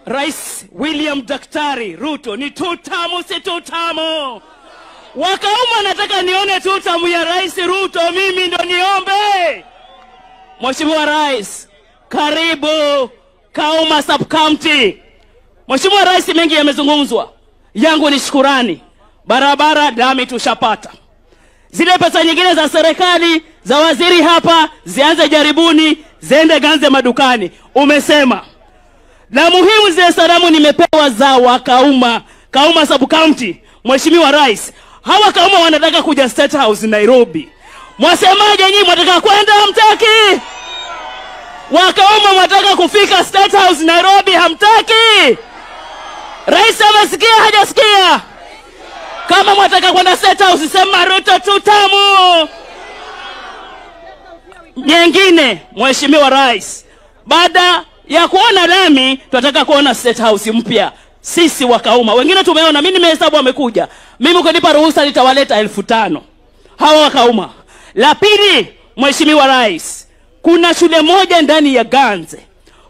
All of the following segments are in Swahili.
Rais William Daktari Ruto ni tutamu, si tutamu? Wakauma nataka nione tutamu ya Rais Ruto, mimi ndo niombe. Mheshimiwa Rais, karibu Kauma Sub County. Mheshimiwa Rais, mengi yamezungumzwa. Yangu ni shukurani. Barabara dami tushapata. Zile pesa nyingine za serikali za waziri hapa zianze jaribuni, ziende ganze madukani. Umesema. La muhimu zile salamu nimepewa za Wakauma, Kauma Sub County. Mheshimiwa Rais, hawa Kauma wanataka kuja State House Nairobi. Mwasemaje nyinyi, mwataka kwenda hamtaki? Wakauma mwataka kufika State House Nairobi, hamtaki? Rais amesikia hajasikia? Kama mwataka kwenda State House sema Ruto tutamu. Nyingine, Mheshimiwa Rais, baada ya kuona lami tunataka kuona State House mpya. Sisi Wakauma wengine tumeona, mimi nimehesabu wamekuja. Mimi ukinipa ruhusa nitawaleta 5,000 hawa Wakauma. La pili, Mheshimiwa Rais, kuna shule moja ndani ya Ganze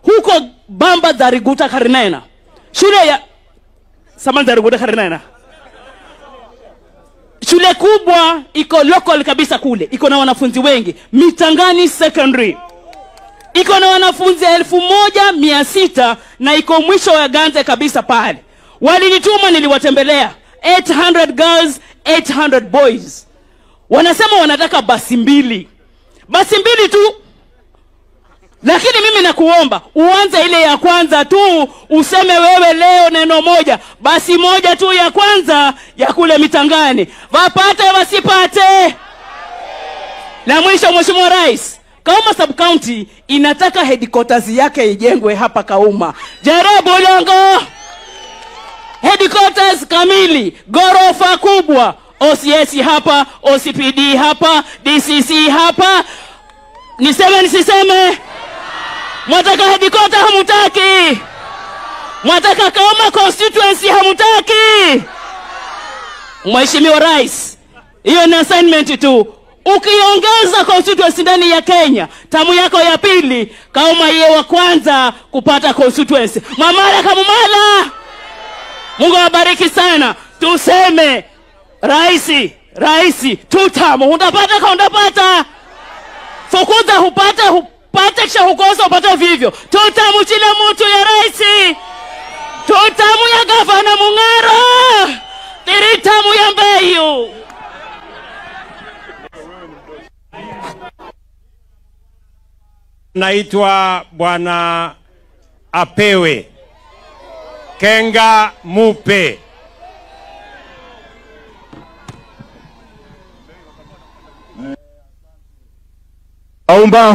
huko Bamba Dhariguta Karinena, shule ya Saman Dhariguta Karinena, shule kubwa iko local kabisa kule, iko na wanafunzi wengi. Mitangani Secondary iko na wanafunzi 1,600 na iko mwisho wa Ganze kabisa pale. Walinituma, niliwatembelea, 800 girls, 800 boys. Wanasema wanataka basi mbili. Basi mbili tu. Lakini mimi nakuomba uanze ile ya kwanza tu, useme wewe leo neno moja, basi moja tu ya kwanza ya kule Mitangani. Wapate wasipate. La mwisho, Mheshimiwa Rais, Kauma Sub County inataka headquarters yake ijengwe hapa Kauma. Jaribu Longo. Headquarters kamili, gorofa kubwa, OCS hapa, OCPD hapa, DCC hapa. Niseme nisiseme? Mwataka headquarters hamutaki? Mwataka Kauma constituency hamutaki? Mheshimiwa Rais, hiyo ni assignment tu. Ukiongeza constituency ndani ya Kenya, tamu yako ya pili, Kauma yeye wa kwanza kupata constituency. Mamala kamumala. Mungu awabariki sana. Tuseme Raisi, Raisi, tutamu utapata kwa utapata. Fukuza hupata, hupate kisha hukosa upate vivyo. Tutamu chile mtu ya Raisi. Tutamu ya Gavana Mung'aro. Tiritamu ya Mbeyu. Naitwa Bwana Apewe Kenga Mupe. Aumba.